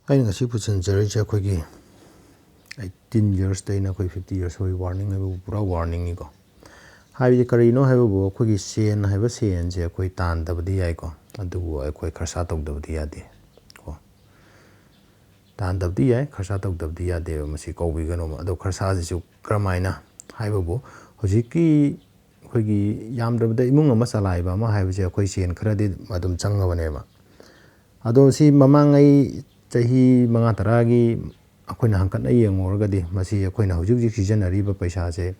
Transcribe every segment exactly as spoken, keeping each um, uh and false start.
ꯑꯩꯅ ꯉꯁꯤ ꯄꯨꯁꯤꯟꯖꯔꯤꯁꯦ ꯑꯩꯈꯣꯏꯒꯤ eighteen yearsꯇꯩꯅ ꯑꯩꯈꯣꯏ fifty years ꯐꯥꯎꯒꯤ warning ꯍꯥꯏꯕꯕꯨ ꯄꯨꯔꯥ warningꯅꯤꯀꯣ꯫ ꯍꯥꯏꯕꯗꯤ ꯀꯔꯤꯅꯣ ꯍꯥꯏꯕꯕꯨ ꯑꯩꯈꯣꯏꯒꯤ ꯁꯦꯟ ꯍꯥꯏꯕ ꯁꯦꯟꯁꯦ ꯑꯩꯈꯣꯏ ꯇꯥꯟꯗꯕꯗꯤ ꯌꯥꯏꯀꯣ, ꯑꯗꯨꯕꯨ ꯑꯩꯈꯣꯏ ꯈꯔꯁꯥ ꯇꯧꯗꯕꯗꯤ ꯌꯥꯗꯦ ꯀꯣ꯫ ꯇꯥꯟꯗꯕꯗꯤ ꯌꯥꯏ, ꯈꯔꯁꯥ ꯇꯧꯗꯕꯗꯤ ꯌꯥꯗꯦꯕ, ꯃꯁꯤ ꯀꯧꯕꯤꯒꯅꯣꯕ꯫ ꯑꯗꯣ ꯈꯔꯁꯥꯁꯤꯁꯨ ꯀꯔꯝꯍꯥꯏꯅ ꯍꯥꯏꯕꯕꯨ, ꯍꯧꯖꯤꯛꯀꯤ ꯑꯩꯈꯣꯏꯒꯤ ꯌꯥꯝꯗ꯭ꯔꯕꯗ ꯏꯃꯨꯡ ꯑꯃ ꯆꯂꯥꯏꯕ ꯑꯃ ꯍꯥꯏꯕꯁꯦ ꯑꯩꯈꯣꯏ ꯁꯦꯟ ꯈꯔꯗꯤ ꯑꯗꯨꯝ ꯆꯪꯉꯕꯅꯦꯕ꯫ ꯑꯗꯣ ꯁꯤ ꯃꯃꯥꯡꯉꯩ ꯆꯍꯤ ꯃꯉꯥ ꯇꯔꯥꯒꯤ ꯑꯩꯈꯣꯏꯅ ꯍꯪꯀꯠꯅ ꯌꯦꯡꯉꯨꯔꯒꯗꯤ ꯃꯁꯤ ꯑꯩꯈꯣꯏꯅ ꯍꯧꯖꯤꯛ ꯍꯧꯖꯤꯛ ꯁꯤꯖꯤꯟꯅꯔꯤꯕ ꯄꯩꯁꯥꯁꯦ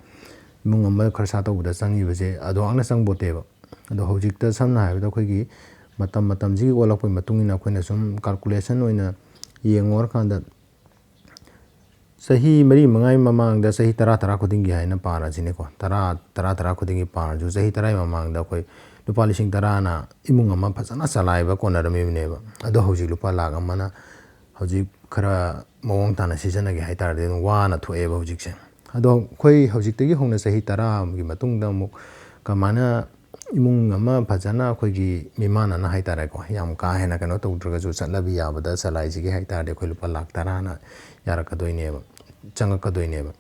ꯏꯃꯨꯡ ꯑꯃ ꯈꯔꯁꯥ ꯇꯧꯕꯗ ꯆꯪꯉꯤꯕꯁꯦ ꯑꯗꯨꯃꯛꯅ ꯆꯪꯕꯣꯠꯇꯦꯕ꯫ ꯑꯗꯣ ꯍꯧꯖꯤꯛꯇ ꯁꯝꯅ ꯍꯥꯏꯔꯕꯗ ꯑꯩꯈꯣꯏꯒꯤ ꯃꯇꯝ ꯃꯇꯝꯁꯤꯒꯤ ꯑꯣꯜꯂꯛꯄꯒꯤ ꯃꯇꯨꯡ ꯏꯟꯅ ꯑꯩꯈꯣꯏꯅ ꯁꯨꯝ calculation ꯑꯣꯏꯅ ꯌꯦꯡꯉꯨꯔꯀꯥꯟꯗ ꯆꯍꯤ ꯃꯔꯤ ꯃꯉꯥꯒꯤ ꯃꯃꯥꯡꯗ ꯆꯍꯤ ꯇꯔꯥ ꯇꯔꯥ ꯈꯨꯗꯤꯡꯒꯤ ꯍꯥꯏꯅ ꯄꯥꯔꯁꯤꯅꯦꯀꯣ, ꯇꯔꯥ ꯇꯔꯥ ꯇꯔꯥ ꯈꯨꯗꯤꯡꯒꯤ ꯄꯥꯔꯁꯨ ꯆꯍꯤ ꯇꯔꯥꯒꯤ ꯃꯃꯥꯡꯗ ꯑꯩꯈꯣꯏ ꯂꯨꯄꯥ ꯂꯤꯁꯤꯡ ꯇꯔꯥꯅ ꯏꯃꯨꯡ ꯑꯃ ꯐꯖꯅ ꯆꯂꯥꯏꯕ ꯀꯣꯟꯅꯔꯝꯃꯤꯕꯅꯦꯕ꯫ ꯑꯗꯣ ꯍꯧꯖꯤꯛ ꯂꯨꯄꯥ ꯂꯥꯛ ꯑꯃꯅ ꯍꯧꯖꯤꯛ ꯈꯔ ꯃꯑꯣꯡ ꯇꯥꯅ ꯁꯤꯖꯤꯟꯅꯒꯦ ꯍꯥꯏ ꯇꯥꯔꯗꯤ ꯑꯗꯨꯝ ꯋꯥꯅ ꯊꯣꯛꯑꯦꯕ ꯍꯧꯖꯤꯛꯁꯦ꯫ ꯑꯗꯣ ꯑꯩꯈꯣꯏ ꯍꯧꯖꯤꯛꯇꯒꯤ ꯍꯧꯅ ꯆꯍꯤ ꯇꯔꯥꯒꯤ ꯃꯇꯨꯡꯗ ꯑꯃꯨꯛ ꯀꯃꯥꯏꯅ ꯏꯃꯨꯡ ꯑꯃ ꯐꯖꯅ ꯑꯩꯈꯣꯏꯒꯤ ꯃꯤꯃꯥꯟꯅꯅ ꯍꯥꯏ ꯇꯥꯔꯦꯀꯣ, ꯌꯥꯝ ꯀꯥ ꯍꯦꯟꯅ ꯀꯩꯅꯣ ꯇꯧꯗ꯭ꯔꯒꯁꯨ ꯆꯠꯅꯕ ꯌꯥꯕꯗ ꯆꯂꯥꯏꯁꯤꯒꯦ ꯍꯥꯏ ꯇꯥꯔꯗꯤ ꯑꯩꯈꯣꯏ ꯂꯨꯄꯥ ꯂꯥꯛ ꯇꯔꯥꯅ ꯌꯥꯔꯛꯀꯗꯣꯏꯅꯦꯕ, ꯆꯪꯉꯛꯀꯗꯣꯏꯅꯦꯕ꯫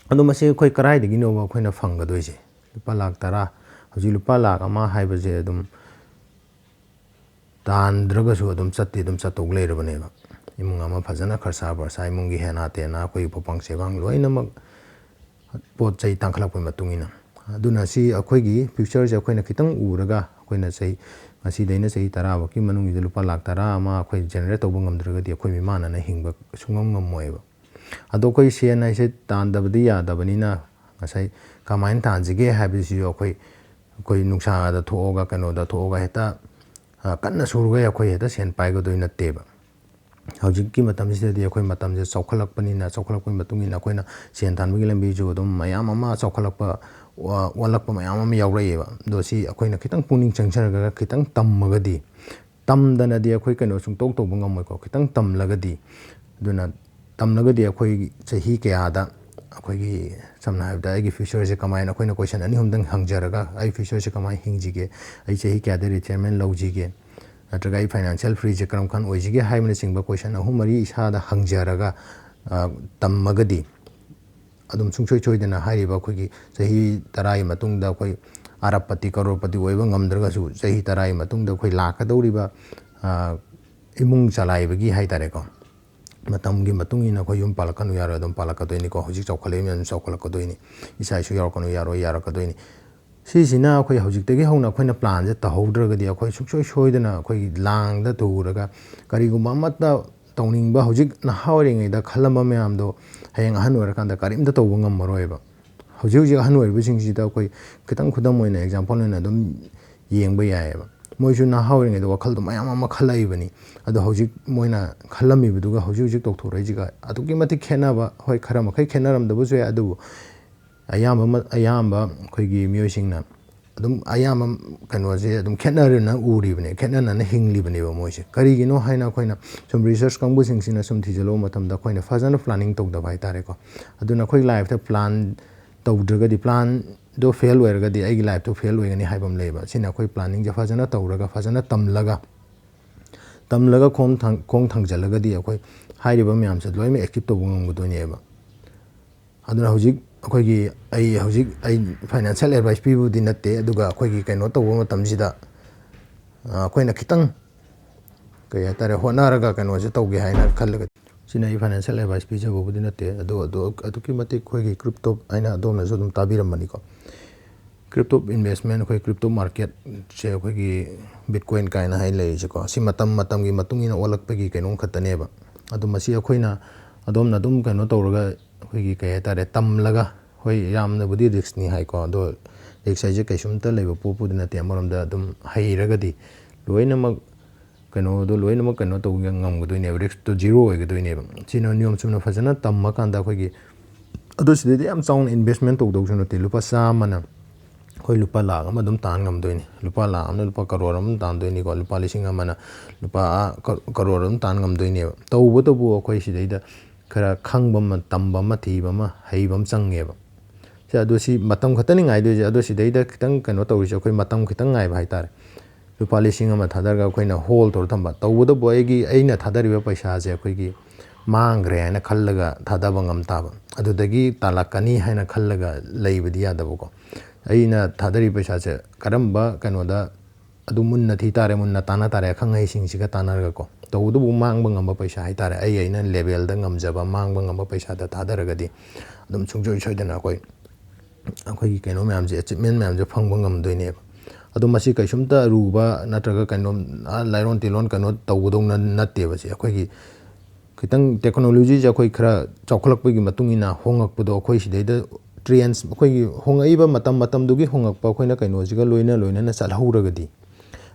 ꯑꯗꯣ ꯃꯁꯤ ꯑꯩꯈꯣꯏ ꯀꯗꯥꯏꯗꯒꯤꯅꯣꯕ ꯑꯩꯈꯣꯏꯅ ꯐꯪꯒꯗꯣꯏꯁꯦ? ꯂꯨꯄꯥ ꯂꯥꯛ ꯇꯔꯥ, ꯍꯧꯖꯤꯛ ꯂꯨꯄꯥ ꯂꯥꯛ ꯑꯃ ꯍꯥꯏꯕꯁꯦ ꯑꯗꯨꯝ ꯇꯥꯟꯗ꯭ꯔꯒꯁꯨ ꯑꯗꯨꯝ ꯆꯠꯇꯤ ꯑꯗꯨꯝ ꯆꯠꯇꯧ ꯂꯩꯔꯕꯅꯦꯕ꯫ ꯏꯃꯨꯡ ꯑꯃ ꯐꯖꯅ ꯈꯔꯁꯥ ꯕꯔꯁꯥ, ꯏꯃꯨꯡꯒꯤ ꯍꯦꯅꯥ ꯇꯦꯅꯥ, ꯑꯩꯈꯣꯏꯒꯤ ꯄꯣꯠꯄꯥꯡ ꯆꯦꯕꯥꯡ ꯂꯣꯏꯅꯃꯛ ꯄꯣꯠ ꯆꯩ ꯇꯥꯡꯈꯠꯂꯛꯄꯒꯤ ꯃꯇꯨꯡ ꯏꯟꯅ꯫ ꯑꯗꯨꯅ ꯁꯤ ꯑꯩꯈꯣꯏꯒꯤ futureꯁꯦ ꯑꯩꯈꯣꯏꯅ ꯈꯤꯇꯪ ꯎꯔꯒ, ꯑꯩꯈꯣꯏꯅ ꯆꯍꯤ, ꯉꯁꯤꯗꯩꯅ ꯆꯍꯤ ꯇꯔꯥ ꯐꯥꯎꯒꯤ ꯃꯅꯨꯡꯁꯤꯗ ꯂꯨꯄꯥ ꯂꯥꯛ ꯇꯔꯥ ꯑꯃ ꯑꯩꯈꯣꯏ generate ꯇꯧꯕ ꯉꯝꯗ꯭ꯔꯒꯗꯤ ꯑꯩꯈꯣꯏ ꯃꯤꯃꯥꯟꯅꯅ ꯍꯤꯡꯕ ꯁꯨꯡꯉꯝ ꯉꯝꯃꯣꯏꯕ꯫ ꯑꯗꯣ ꯑꯩꯈꯣꯏ ꯁꯦꯟ ꯍꯥꯏꯁꯦ ꯇꯥꯟꯗꯕꯗꯤ ꯌꯥꯗꯕꯅꯤꯅ ꯉꯁꯥꯏ ꯀꯃꯥꯏꯅ ꯇꯥꯟꯁꯤꯒꯦ ꯍꯥꯏꯕꯁꯤꯁꯨ ꯑꯩꯈꯣꯏ, ꯑꯩꯈꯣꯏ ꯅꯨꯡꯁꯥꯗ ꯊꯣꯛꯑꯒ, ꯀꯩꯅꯣꯗ ꯊꯣꯛꯑꯒ ꯍꯦꯛꯇ, ꯑ, ꯀꯟꯅ ꯁꯨꯔꯒ ꯑꯩꯈꯣꯏ ꯍꯦꯛꯇ ꯁꯦꯟ ꯄꯥꯏꯒꯗꯣꯏ ꯅꯠꯇꯦꯕ꯫ ꯍꯧꯖꯤꯛꯀꯤ ꯃꯇꯝꯁꯤꯗꯗꯤ ꯑꯩꯈꯣꯏ ꯃꯇꯝꯁꯦ ꯆꯥꯎꯈꯠꯂꯛꯄꯅꯤꯅ, ꯆꯥꯎꯈꯠꯂꯛꯄꯒꯤ ꯃꯇꯨꯡ ꯏꯟꯅ ꯑꯩꯈꯣꯏꯅ ꯁꯦꯟ ꯇꯥꯟꯕꯒꯤ ꯂꯝꯕꯤꯁꯨ ꯑꯗꯨꯝ ꯃꯌꯥꯝ ꯑꯃ ꯆꯥꯎꯈꯠꯂꯛꯄ, ꯑꯣ-, ꯑꯣꯜꯂꯛꯄ ꯃꯌꯥꯝ ꯑꯃ ꯌꯥꯎꯔꯛꯑꯦꯕ꯫ ꯑꯗꯣ ꯁꯤ ꯑꯩꯈꯣꯏꯅ ꯈꯤꯇꯪ ꯄꯨꯛꯅꯤꯡ ꯆꯪꯁꯤꯜꯂꯒ ꯈꯤꯇꯪ ꯇꯝꯃꯒꯗꯤ, ꯇꯝꯗꯅꯗꯤ ꯑꯩꯈꯣꯏ ꯀꯩꯅꯣ ꯁꯨꯡꯇꯧ ꯇꯧꯕ ꯉꯝꯃꯣꯏꯀꯣ꯫ ꯈꯤꯇꯪ ꯇꯝꯂꯒꯗꯤ, ꯑꯗꯨꯅ ꯇꯝꯂꯒꯗꯤ ꯑꯩꯈꯣꯏ ꯆꯍꯤ ꯀꯌꯥꯗ ꯑꯩꯈꯣꯏꯒꯤ, ꯁꯝꯅ ꯍꯥꯏꯔꯕꯗ, ꯑꯩꯒꯤ futureꯁꯦ ꯀꯃꯥꯏꯅ, ꯑꯩꯈꯣꯏꯅ question ꯑꯅꯤ ꯑꯍꯨꯝꯗꯪ ꯍꯪꯖꯔꯒ, ꯑꯩ futureꯁꯦ ꯀꯃꯥꯏꯅ ꯍꯤꯡꯁꯤꯒꯦ, ꯑꯩ ꯆꯍꯤ ꯀꯌꯥꯗ retirement ꯂꯧꯁꯤꯒꯦ, ꯅꯠꯇ꯭ꯔꯒ ꯑꯩ financial freeꯁꯦ ꯀꯔꯝ ꯀꯥꯟ ꯑꯣꯏꯁꯤꯒꯦ ꯍꯥꯏꯕꯅꯆꯤꯡꯕ question ꯑꯍꯨꯝ ꯃꯔꯤ ꯏꯁꯥꯗ ꯍꯪꯖꯔꯒ, ꯑ, ꯇꯝꯃꯒꯗꯤ ꯑꯗꯨꯝ ꯁꯨꯡꯁꯣꯏ ꯁꯣꯏꯗꯅ ꯍꯥꯏꯔꯤꯕ ꯑꯩꯈꯣꯏꯒꯤ ꯆꯍꯤ ꯇꯔꯥꯒꯤ ꯃꯇꯨꯡꯗ ꯑꯩꯈꯣꯏ ꯑꯔꯕꯄꯇꯤ, ꯀꯔꯣꯔꯄꯇꯤ ꯑꯣꯏꯕ ꯉꯝꯗ꯭ꯔꯒꯁꯨ, ꯆꯍꯤ ꯇꯔꯥꯒꯤ ꯃꯇꯨꯡꯗ ꯑꯩꯈꯣꯏ ꯂꯥꯛꯀꯗꯧꯔꯤꯕ, ꯑ, ꯏꯃꯨꯡ ꯆꯂꯥꯏꯕꯒꯤ ꯍꯥꯏꯇꯥꯔꯦꯀꯣ, ꯃꯇꯝꯒꯤ ꯃꯇꯨꯡ ꯏꯟꯅ ꯑꯩꯈꯣꯏ ꯌꯨꯝ ꯄꯥꯜꯂꯛꯀꯅꯨ ꯌꯥꯔꯣꯏ, ꯑꯗꯨꯝ ꯄꯥꯜꯂꯛꯀꯗꯣꯏꯅꯤꯀꯣ꯫ ꯍꯧꯖꯤꯛ ꯆꯥꯎꯈꯠꯂꯛꯏ ꯃꯌꯥꯝ ꯆꯥꯎꯈꯠꯂꯛꯀꯗꯣꯏꯅꯤ, ꯏꯆꯥ ꯏꯁꯨ ꯌꯥꯎꯔꯛꯀꯅꯨ ꯌꯥꯔꯣꯏ, ꯌꯥꯔꯛꯀꯗꯣꯏꯅꯤ꯫ ꯁꯤꯁꯤꯅ ꯑꯩꯈꯣꯏ ꯍꯧꯖꯤꯛꯇꯒꯤ ꯍꯧꯅ ꯑꯩꯈꯣꯏꯅ planꯁꯦ ꯇꯧꯍꯧꯗ꯭ꯔꯒꯗꯤ ꯑꯩꯈꯣꯏ ꯁꯨꯡꯁꯣꯏ ꯁꯣꯏꯗꯅ ꯑꯩꯈꯣꯏꯒꯤ ꯂꯥꯡꯗ ꯇꯨꯔꯒ ꯀꯔꯤꯒꯨꯝꯕ ꯑꯃꯠꯇ ꯇꯧꯅꯤꯡꯕ ꯍꯧꯖꯤꯛ ꯅꯍꯥ ꯑꯣꯏꯔꯤꯉꯩꯗ ꯈꯜꯂꯝꯕ ꯃꯌꯥꯝꯗꯣ ꯍꯌꯦꯡ ꯑꯍꯟ ꯑꯣꯏꯔꯀꯥꯟꯗ ꯀꯔꯤꯝꯇ ꯇꯧꯕ ꯉꯝꯃꯔꯣꯏꯕ꯫ ꯍꯧꯖꯤꯛ ꯍꯧꯖꯤꯛ ꯑꯍꯟ ꯑꯣꯏꯔꯤꯕꯁꯤꯡꯁꯤꯗ ꯑꯩꯈꯣꯏ ꯈꯤꯇꯪ ꯈꯨꯗꯝ ꯑꯣꯏꯅ, example ꯑꯣꯏꯅ ꯑꯗꯨꯝ ꯌꯦꯡꯕ ꯌꯥꯏꯑꯕ꯫ ꯃꯣꯏꯁꯨ ꯅꯍꯥ ꯑꯣꯏꯔꯤꯉꯩꯗ ꯋꯥꯈꯜꯗꯣ ꯃꯌꯥꯝ ꯑꯃ ꯈꯜꯂꯛꯏꯕꯅꯤ, ꯑꯗꯣ ꯍꯧꯖꯤꯛ ꯃꯣꯏꯅ ꯈꯜꯂꯝꯃꯤꯕꯗꯨꯒ ꯍꯧꯖꯤꯛ ꯍꯧꯖꯤꯛ ꯇꯧꯊꯣꯔꯛꯏꯁꯤꯒ ꯑꯗꯨꯛꯀꯤ ꯃꯇꯤꯛ ꯈꯦꯠꯅꯕ, ꯍꯣꯏ, ꯈꯔ ꯃꯈꯩ ꯈꯦꯠꯅꯔꯝꯗꯕꯁꯨ ꯌꯥꯏ, ꯑꯗꯨꯕꯨ ꯑꯌꯥꯝꯕ ꯑꯃ-, ꯑꯌꯥꯝꯕ ꯑꯩꯈꯣꯏꯒꯤ ꯃꯤꯑꯣꯏꯁꯤꯡꯅ ꯑꯗꯨꯝ ꯑꯌꯥꯝꯕ ꯀꯩꯅꯣꯁꯦ ꯑꯗꯨꯝ ꯈꯦꯠꯅꯔꯅ ꯎꯔꯤꯕꯅꯦ, ꯈꯦꯠꯅꯅꯅ ꯍꯤꯡꯂꯤꯕꯅꯦꯕ ꯃꯣꯏꯁꯦ꯫ ꯀꯔꯤꯒꯤꯅꯣ ꯍꯥꯏꯅ ꯑꯩꯈꯣꯏꯅ ꯁꯨꯝ research ꯀꯥꯡꯕꯨꯁꯤꯡꯁꯤꯅ ꯁꯨꯝ ꯊꯤꯖꯤꯜꯂꯨꯕ ꯃꯇꯝꯗ ꯑꯩꯈꯣꯏꯅ ꯐꯖꯅ planning ꯇꯧꯗꯕ ꯍꯥꯏꯇꯥꯔꯦꯀꯣ꯫ ꯑꯗꯨꯅ ꯑꯩꯈꯣꯏ lifeꯇ plan ꯇꯧꯗ꯭ꯔꯒꯗꯤ, planꯗꯣ fail ꯑꯣꯏꯔꯒꯗꯤ ꯑꯩꯒꯤ lifeꯇꯣ fail ꯑꯣꯏꯒꯅꯤ ꯍꯥꯏꯕ ꯑꯃ ꯂꯩꯌꯦꯕ꯫ ꯁꯤꯅ ꯑꯩꯈꯣꯏ planningꯁꯦ ꯐꯖꯅ ꯇꯧꯔꯒ, ꯐꯖꯅ ꯇꯝꯂꯒ, ꯇꯝꯂꯒ ꯈꯣꯡ ꯊꯥꯡ-, ꯈꯣꯡ ꯊꯥꯡꯖꯤꯜꯂꯒꯗꯤ ꯑꯩꯈꯣꯏ ꯍꯥꯏꯔꯤꯕ ꯃꯌꯥꯝꯁꯦ ꯂꯣꯏꯅꯃꯛ achieve ꯇꯧꯕ ꯉꯝꯒꯗꯣꯏꯅꯦꯕ꯫ ꯑꯗꯨꯅ ꯍꯧꯖꯤꯛ ꯑꯩꯈꯣꯏꯒꯤ, ꯑꯩ ꯍꯧꯖꯤꯛ ꯑꯩ financial advice ꯄꯤꯕꯕꯨꯗꯤ ꯅꯠꯇꯦ, ꯑꯗꯨꯒ ꯑꯩꯈꯣꯏꯒꯤ ꯀꯩꯅꯣ ꯇꯧꯕ ꯃꯇꯝꯁꯤꯗ, ꯑ, ꯑꯩꯈꯣꯏꯅ ꯈꯤꯇꯪ, ꯀꯩ ꯍꯥꯏꯇꯥꯔꯦ, ꯍꯣꯠꯅꯔꯒ ꯀꯩꯅꯣꯁꯦ ꯇꯧꯒꯦ ꯍꯥꯏꯅ ꯈꯜꯂꯒ, ꯁꯤꯅ ꯑꯩ financial advice ꯄꯤꯖꯕꯕꯨꯗꯤ ꯅꯠꯇꯦ, ꯑꯗꯣ, ꯑꯗꯣ ꯑꯗꯨꯛꯀꯤ ꯃꯇꯤꯛ ꯑꯩꯈꯣꯏꯒꯤ crypto ꯍꯥꯏꯅ ꯑꯗꯣꯝꯅꯁꯨ ꯑꯗꯨꯝ ꯇꯥꯕꯤꯔꯝꯃꯅꯤꯀꯣ꯫ Crypto investment, ꯑꯩꯈꯣꯏ crypto marketꯁꯦ, ꯑꯩꯈꯣꯏꯒꯤ Bitcoin ꯀꯥꯏꯅ ꯍꯥꯏ ꯂꯩꯔꯤꯁꯦꯀꯣ, ꯁꯤ ꯃꯇꯝ ꯃꯇꯝꯒꯤ ꯃꯇꯨꯡ ꯏꯟꯅ ꯑꯣꯜꯂꯛꯄꯒꯤ ꯀꯩꯅꯣꯝ ꯈꯛꯇꯅꯦꯕ꯫ ꯑꯗꯣ ꯃꯁꯤ ꯑꯩꯈꯣꯏꯅ, ꯑꯗꯣꯝꯅ ꯑꯗꯨꯝ ꯀꯩꯅꯣ ꯇꯧꯔꯒ, ꯑꯩꯈꯣꯏꯒꯤ ꯀꯩ ꯍꯥꯏꯇꯥꯔꯦ, ꯇꯝꯂꯒ, ꯍꯣꯏ, ꯌꯥꯝꯅꯕꯨꯗꯤ riskꯅꯤ ꯍꯥꯏꯀꯣ, ꯑꯗꯣ risk ꯍꯥꯏꯁꯦ ꯀꯩꯁꯨꯝꯇ ꯂꯩꯕ ꯄꯣꯠꯄꯨꯗꯤ ꯅꯠꯇꯦ꯫ ꯑꯃꯔꯣꯝꯗ ꯑꯗꯨꯝ ꯍꯩꯔꯒꯗꯤ ꯂꯣꯏꯅꯃꯛ ꯀꯩꯅꯣꯗꯣ ꯂꯣꯏꯅꯃꯛ ꯀꯩꯅꯣ ꯇꯧꯕ ꯉꯝꯒꯗꯣꯏꯅꯦꯕ, riskꯇꯣ zero ꯑꯣꯏꯒꯗꯣꯏꯅꯦꯕ꯫ ꯁꯤꯅ ꯅꯤꯌꯣꯝ ꯆꯨꯝꯅ ꯐꯖꯅ ꯇꯝꯃꯀꯥꯟꯗ ꯑꯩꯈꯣꯏꯒꯤ, ꯑꯗꯣ ꯁꯤꯗꯩꯗ ꯌꯥꯝ ꯆꯥꯎꯅ investment ꯇꯧꯗꯧꯁꯨ ꯅꯠꯇꯦ꯫ ꯂꯨꯄꯥ ꯆꯥꯝꯃꯅ ꯑꯩꯈꯣꯏ ꯂꯨꯄꯥ ꯂꯥꯈ ꯑꯃ ꯑꯗꯨꯝ ꯇꯥꯟ ꯉꯝꯗꯣꯏꯅꯤ, ꯂꯨꯄꯥ ꯂꯥꯈ ꯑꯃꯅ ꯂꯨꯄꯥ ꯀꯔꯣꯔ ꯑꯃ ꯇꯥꯟꯗꯣꯏꯅꯤꯀꯣ, ꯂꯨꯄꯥ ꯂꯤꯁꯤꯡ ꯑꯃꯅ ꯂꯨꯄꯥ, ꯑꯥ, ꯀ-, ꯀꯔꯣꯔ ꯑꯗꯨꯝ ꯇꯥꯟ ꯉꯝꯗꯣꯏꯅꯦꯕ꯫ ꯇꯧꯕꯇꯕꯨ ꯑꯩꯈꯣꯏ ꯁꯤꯗꯩꯗ ꯈꯔ ꯈꯪꯕ ꯑꯃ, ꯇꯝꯕ ꯑꯃ, ꯊꯤꯕ ꯑꯃ, ꯍꯩꯕ ꯑꯃ ꯆꯪꯉꯦꯕ꯫ ꯁꯤ, ꯑꯗꯣ ꯁꯤ ꯃꯇꯝ ꯈꯛꯇꯅꯤ ꯉꯥꯏꯗꯣꯏꯁꯦ꯫ ꯑꯗꯣ ꯁꯤꯗꯩꯗ ꯈꯤꯇꯪ ꯀꯩꯅꯣ ꯇꯧꯔꯤꯁꯦ ꯑꯩꯈꯣꯏ ꯃꯇꯝ ꯈꯤꯇꯪ ꯉꯥꯏꯕ ꯍꯥꯏꯇꯥꯔꯦ꯫ ꯂꯨꯄꯥ ꯂꯤꯁꯤꯡ ꯑꯃ ꯊꯥꯗꯔꯒ ꯑꯩꯈꯣꯏꯅ ꯍꯣꯜ ꯇꯧꯔ ꯊꯝꯕ꯫ ꯇꯧꯕꯇꯕꯨ ꯑꯩꯒꯤ, ꯑꯩꯅ ꯊꯥꯗꯔꯤꯕ ꯄꯩꯁꯥꯁꯦ ꯑꯩꯈꯣꯏꯒꯤ ꯃꯥꯡꯈ꯭ꯔꯦ ꯍꯥꯏꯅ ꯈꯜꯂꯒ ꯊꯥꯗꯕ ꯉꯝ ꯇꯥꯕ, ꯑꯗꯨꯗꯒꯤ ꯇꯥꯜꯂꯛꯀꯅꯤ ꯍꯥꯏꯅ ꯈꯜꯂꯒ ꯂꯩꯕꯗꯤ ꯌꯥꯗꯕꯀꯣ꯫ ꯑꯩꯅ ꯊꯥꯗꯔꯤꯕ ꯄꯩꯁꯥꯁꯦ ꯀꯔꯝꯕ ꯀꯩꯅꯣꯗ ꯑꯗꯨ ꯃꯨꯟꯅ ꯊꯤ ꯇꯥꯔꯦ, ꯃꯨꯟꯅ ꯇꯥꯟꯅ ꯇꯥꯔꯦ, ꯑꯈꯪ ꯑꯍꯩꯁꯤꯡꯁꯤꯒ ꯇꯥꯟꯅꯔꯒꯀꯣ꯫ ꯇꯧꯕꯇꯕꯨ ꯃꯥꯡꯕ ꯉꯝꯕ ꯄꯩꯁꯥ ꯍꯥꯏꯇꯥꯔꯦ, ꯑꯩ ꯑꯩꯅ ꯂꯦꯕꯦꯜꯗ ꯉꯝꯖꯕ ꯃꯥꯡꯕ ꯉꯝꯕ ꯄꯩꯁꯥꯗ ꯊꯥꯗꯔꯒꯗꯤ ꯑꯗꯨꯝ ꯁꯨꯡꯁꯣꯏ ꯁꯣꯏꯗꯅ ꯑꯩꯈꯣꯏ, ꯑꯩꯈꯣꯏꯒꯤ ꯀꯩꯅꯣ ꯃꯌꯥꯝꯁꯦ, ꯑꯦꯆꯤꯞꯃꯦꯟ ꯃꯌꯥꯝꯁꯦ ꯐꯪꯕ ꯉꯝꯗꯣꯏꯅꯦꯕ꯫ ꯑꯗꯣ ꯃꯁꯤ ꯀꯩꯁꯨꯝꯇ ꯑꯔꯨꯕ ꯅꯠꯇ꯭ꯔꯒ ꯀꯩꯅꯣ, ꯑꯥ, ꯂꯥꯏꯔꯣꯟ ꯇꯤꯂꯣꯟ ꯀꯩꯅꯣ ꯇꯧꯒꯗꯧꯅ ꯅꯠꯇꯦꯕ꯫ ꯁꯤ ꯑꯩꯈꯣꯏꯒꯤ ꯈꯤꯇꯪ ꯇꯦꯛꯅꯣꯂꯣꯖꯤꯁꯦ ꯑꯩꯈꯣꯏ ꯈꯔ ꯆꯥꯎꯈꯠꯂꯛꯄꯒꯤ ꯃꯇꯨꯡ ꯏꯟꯅ ꯍꯣꯡꯉꯛꯄꯗꯣ, ꯑꯩꯈꯣꯏ ꯁꯤꯗꯩꯗ ꯇ꯭ꯔꯦꯟꯁ, ꯑꯩꯈꯣꯏꯒꯤ ꯍꯣꯡꯉꯛꯏꯕ ꯃꯇꯝ ꯃꯇꯝꯗꯨꯒꯤ ꯍꯣꯡꯉꯛꯄ ꯑꯩꯈꯣꯏꯅ ꯀꯩꯅꯣꯁꯤꯒ ꯂꯣꯏꯅ ꯂꯣꯏꯅꯅ ꯆꯠꯍꯧꯔꯒꯗꯤ,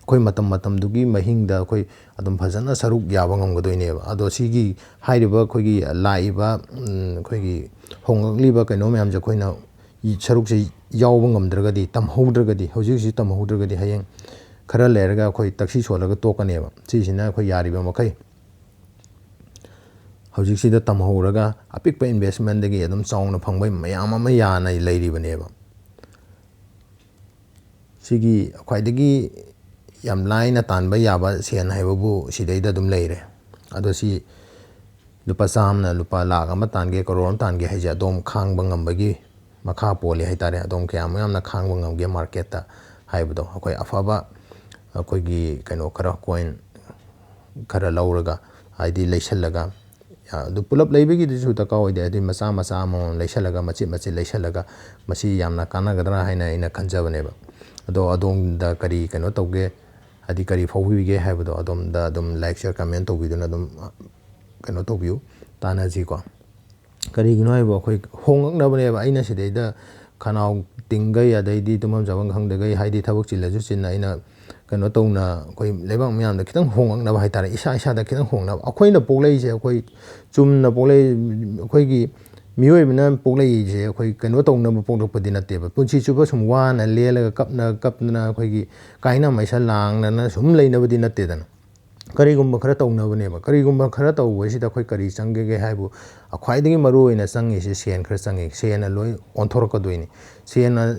ꯑꯩꯈꯣꯏ ꯃꯇꯝ ꯃꯇꯝꯗꯨꯒꯤ ꯃꯍꯤꯡꯗ ꯑꯩꯈꯣꯏ ꯑꯗꯨꯝ ꯐꯖꯅ ꯁꯔꯨꯛ ꯌꯥꯕ ꯉꯝꯒꯗꯣꯏꯅꯦꯕ꯫ ꯑꯗꯣ ꯁꯤꯒꯤ ꯍꯥꯏꯔꯤꯕ ꯑꯩꯈꯣꯏꯒꯤ ꯂꯥꯛꯏꯕ, ꯎꯝ, ꯑꯩꯈꯣꯏꯒꯤ ꯍꯣꯡꯂꯛꯂꯤꯕ ꯀꯩꯅꯣ ꯃꯌꯥꯝꯁꯦ ꯑꯩꯈꯣꯏꯅ ꯁꯔꯨꯛꯁꯦ ꯌꯥꯎꯕ ꯉꯝꯗ꯭ꯔꯒꯗꯤ, ꯇꯝꯍꯧꯗ꯭ꯔꯒꯗꯤ, ꯍꯧꯖꯤꯛ ꯍꯧꯖꯤꯛ ꯇꯝꯍꯧꯗ꯭ꯔꯒꯗꯤ, ꯍꯌꯦꯡ ꯈꯔ ꯂꯩꯔꯒ ꯑꯩꯈꯣꯏ ꯇꯛꯁꯤ ꯁꯣꯜꯂꯒ ꯇꯣꯛꯀꯅꯦꯕ꯫ ꯁꯤꯁꯤꯅ ꯑꯩꯈꯣꯏ ꯌꯥꯔꯤꯕ ꯃꯈꯩ ꯍꯧꯖꯤꯛꯁꯤꯗ ꯇꯝꯍꯧꯔꯒ ꯑꯄꯤꯛꯄ ꯏꯟꯚꯦꯁꯃꯦꯟꯗꯒꯤ ꯑꯗꯨꯝ ꯆꯥꯎꯅ ꯐꯪꯕ ꯃꯌꯥꯝ ꯑꯃ ꯌꯥꯅ ꯂꯩꯔꯤꯕꯅꯦꯕ꯫ ꯁꯤꯒꯤ ꯈ꯭ꯋꯥꯏꯗꯒꯤ ꯌꯥꯝ ꯂꯥꯏꯅ ꯇꯥꯟꯕ ꯌꯥꯕ ꯁꯦꯟ ꯍꯥꯏꯕꯕꯨ ꯁꯤꯗꯩꯗ ꯑꯗꯨꯝ ꯂꯩꯔꯦ꯫ ꯑꯗꯣ ꯁꯤ ꯂꯨꯄꯥ ꯆꯥꯝꯃꯅ ꯂꯨꯄꯥ ꯂꯥꯈ ꯑꯃ ꯇꯥꯟꯒꯦ, ꯀꯔꯣꯔ ꯑꯃ ꯇꯥꯟꯒꯦ ꯍꯥꯏꯁꯦ ꯑꯗꯣꯝ ꯈꯥꯡꯕ ꯉꯝꯕꯒꯤ ꯃꯈꯥ ꯄꯣꯜꯂꯤ ꯍꯥꯏꯇꯥꯔꯦ꯫ ꯑꯗꯣꯝ ꯀꯌꯥꯝ ꯌꯥꯝꯅ ꯈꯥꯡꯕ ꯉꯝꯒꯦ ꯃꯥꯔꯀꯦꯠꯇ ꯍꯥꯏꯕꯗꯣ꯫ ꯑꯩꯈꯣꯏ ꯑꯐꯕ, ꯑꯩꯈꯣꯏꯒꯤ ꯀꯩꯅꯣ ꯈꯔ, ꯀꯣꯏꯟ ꯈꯔ ꯂꯧꯔꯒ, ꯍꯥꯏꯗꯤ ꯂꯩꯁꯜꯂꯒ, ꯑꯗꯨ ꯄꯨꯂꯞ ꯂꯩꯕꯒꯤꯗꯨꯁꯨ ꯗꯔꯀꯥꯔ ꯑꯣꯏꯗꯦ꯫ ꯑꯗꯨꯏ ꯃꯆꯥ ꯃꯆꯥ ꯑꯃꯃꯝ ꯂꯩꯁꯜꯂꯒ, ꯃꯆꯦꯠ ꯃꯆꯦꯠ ꯂꯩꯁꯜꯂꯒ, ꯃꯁꯤ ꯌꯥꯝꯅ ꯀꯥꯟꯅꯒꯗ꯭ꯔꯥ ꯍꯥꯏꯅ ꯑꯩꯅ ꯈꯟꯖꯕꯅꯦꯕ꯫ ꯑꯗꯣ ꯑꯗꯣꯝꯗ ꯀꯔꯤ ꯀꯩꯅꯣ ꯇꯧꯒꯦ, ꯍꯥꯏꯗꯤ ꯀꯔꯤ ꯐꯥꯎꯕꯤꯒꯦ ꯍꯥꯏꯕꯗꯣ ꯑꯗꯣꯝꯗ ꯑꯗꯨꯝ ꯂꯥꯏꯛ, ꯁꯤꯌꯔ, ꯀꯃꯦꯟ ꯇꯧꯕꯤꯗꯨꯅ ꯑꯗꯨꯝ ꯀꯩꯅꯣ ꯇꯧꯕꯤꯌꯨ, ꯇꯥꯟꯅꯁꯤꯀꯣ꯫ ꯀꯔꯤꯒꯤꯅꯣ ꯍꯥꯏꯕꯨ ꯑꯩꯈꯣꯏ ꯍꯣꯡꯉꯛꯅꯕꯅꯦꯕ꯫ ꯑꯩꯅ ꯁꯤꯗꯩꯗ ꯈꯅꯥꯎ ꯇꯤꯡꯈꯩ, ꯑꯗꯩꯗꯤ ꯇꯨꯝꯐꯝ ꯆꯥꯐꯝ ꯈꯪꯗꯈꯩ, ꯍꯥꯏꯗꯤ ꯊꯕꯛ ꯆꯤꯜꯂꯁꯨ ꯆꯤꯟꯅ ꯑꯩꯅ ꯀꯩꯅꯣ ꯇꯧꯅ, ꯑꯩꯈꯣꯏ ꯂꯩꯕꯥꯛ ꯃꯌꯥꯝꯗ ꯈꯤꯇꯪ ꯍꯣꯡꯉꯛꯅꯕ ꯍꯥꯏꯇꯥꯔꯦ, ꯏꯁꯥ ꯏꯁꯥꯗ ꯈꯤꯇꯪ ꯍꯣꯡꯅꯕ꯫ ꯑꯩꯈꯣꯏꯅ ꯄꯣꯛꯂꯛꯏꯁꯦ, ꯑꯩꯈꯣꯏ ꯆꯨꯝꯅ ꯄꯣꯛꯂꯛꯏ, ꯑꯩꯈꯣꯏꯒꯤ ꯃꯤꯑꯣꯏꯕꯅ ꯄꯣꯛꯂꯛꯏꯁꯦ ꯑꯩꯈꯣꯏ ꯀꯩꯅꯣ ꯇꯧꯅꯕ ꯄꯣꯛꯂꯛꯄꯗꯤ ꯅꯠꯇꯦꯕ꯫ ꯄꯨꯟꯁꯤ ꯆꯨꯞꯄ ꯁꯨꯝ ꯋꯥꯅ ꯂꯦꯜꯂꯒ ꯀꯞꯅ ꯀꯞꯇꯅ ꯑꯩꯈꯣꯏꯒꯤ ꯀꯥꯏꯅ ꯃꯩꯁꯥ ꯂꯥꯡꯗꯅ ꯁꯨꯝ ꯂꯩꯅꯕꯗꯤ ꯅꯠꯇꯦꯗꯅ꯫ ꯀꯔꯤꯒꯨꯝꯕ ꯈꯔ ꯇꯧꯅꯕꯅꯦꯕ꯫ ꯀꯔꯤꯒꯨꯝꯕ ꯈꯔ ꯇꯧꯕꯁꯤꯗ ꯑꯩꯈꯣꯏ ꯀꯔꯤ ꯆꯪꯒꯦꯒꯦ ꯍꯥꯏꯕꯨ, ꯈ꯭ꯋꯥꯏꯗꯒꯤ ꯃꯔꯨ ꯑꯣꯏꯅ ꯆꯪꯉꯤꯁꯦ ꯁꯦꯟ ꯈꯔ ꯆꯪꯉꯤ꯫ ꯁꯦꯟꯅ ꯂꯣꯏ ꯑꯣꯟꯊꯣꯔꯛꯀꯗꯣꯏꯅꯤ꯫ ꯁꯦꯟꯅ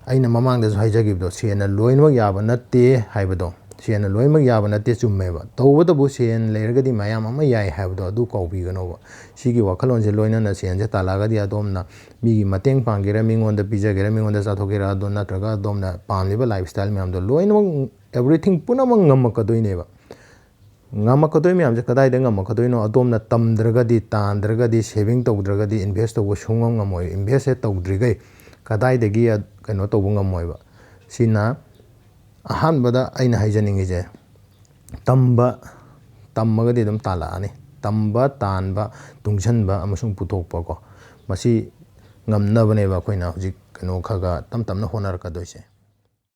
ꯑꯩꯅ ꯃꯃꯥꯡꯗꯁꯨ ꯍꯥꯏꯖꯈꯤꯕꯗꯣ, ꯁꯦꯟꯅ ꯂꯣꯏꯅꯃꯛ ꯌꯥꯕ ꯅꯠꯇꯦ ꯍꯥꯏꯕꯗꯣ, ꯁꯦꯟꯅ ꯂꯣꯏꯅꯃꯛ ꯌꯥꯕ ꯅꯠꯇꯦ, ꯆꯨꯝꯃꯦꯕ꯫ ꯇꯧꯕꯇꯕꯨ ꯁꯦꯟ ꯂꯩꯔꯒꯗꯤ ꯃꯌꯥꯝ ꯑꯃ ꯌꯥꯏ ꯍꯥꯏꯕꯗꯣ ꯑꯗꯨ ꯀꯥꯎꯕꯤꯒꯅꯣꯕ꯫ ꯁꯤꯒꯤ ꯋꯥꯈꯜꯂꯣꯟꯁꯦ ꯂꯣꯏꯅꯅ ꯁꯦꯟꯁꯦ ꯇꯥꯜꯂꯛꯑꯒꯗꯤ ꯑꯗꯣꯝꯅ ꯃꯤꯒꯤ ꯃꯇꯦꯡ ꯄꯥꯡꯒꯦꯔꯥ, ꯃꯤꯉꯣꯟꯗ ꯄꯤꯖꯒꯦꯔꯥ, ꯃꯤꯉꯣꯟꯗ ꯆꯥꯊꯣꯛꯀꯦꯔꯥ, ꯑꯗꯣ ꯅꯠꯇ꯭ꯔꯒ ꯑꯗꯣꯝꯅ ꯄꯥꯝꯂꯤꯕ lifestyle ꯃꯌꯥꯝꯗꯣ ꯂꯣꯏꯅꯃꯛ, everything ꯄꯨꯝꯅꯃꯛ ꯉꯝꯃꯛꯀꯗꯣꯏꯅꯦꯕ꯫ ꯉꯝꯃꯛꯀꯗꯣꯏ ꯃꯌꯥꯝꯁꯦ ꯀꯗꯥꯏꯗ ꯉꯝꯃꯛꯀꯗꯣꯏꯅꯣ? ꯑꯗꯣꯝꯅ ꯇꯝꯗ꯭ꯔꯒꯗꯤ, ꯇꯥꯟꯗ꯭ꯔꯒꯗꯤ, saving ꯇꯧꯗ꯭ꯔꯒꯗꯤ invest ꯇꯧꯕ ꯁꯨꯡꯉꯝ ꯉꯝꯃꯣꯏ꯫ Invest ꯁꯦ ꯇꯧꯗ꯭ꯔꯤꯈꯩ ꯀꯗꯥꯏꯗꯒꯤ ꯑ-, ꯀꯩꯅꯣ ꯇꯧꯕ ꯉꯝꯃꯣꯏꯕ꯫ ꯁꯤꯅ ꯑꯍꯥꯟꯕꯗ ꯑꯩꯅ ꯍꯥꯏꯖꯅꯤꯡꯉꯤꯁꯦ, ꯇꯝꯕ, ꯇꯝꯃꯒꯗꯤ ꯑꯗꯨꯝ ꯇꯥꯜꯂꯛꯑꯅꯤ꯫ ꯇꯝꯕ, ꯇꯥꯟꯕ, ꯇꯨꯡꯁꯤꯟꯕ ꯑꯃꯁꯨꯡ ꯄꯨꯊꯣꯛꯄꯀꯣ, ꯃꯁꯤ ꯉꯝꯅꯕꯅꯦꯕ ꯑꯩꯈꯣꯏꯅ ꯍꯧꯖꯤꯛ ꯀꯩꯅꯣ ꯈꯔ ꯈꯔ ꯇꯞ ꯇꯞꯅ ꯍꯣꯠꯅꯔꯛꯀꯗꯣꯏꯁꯦ꯫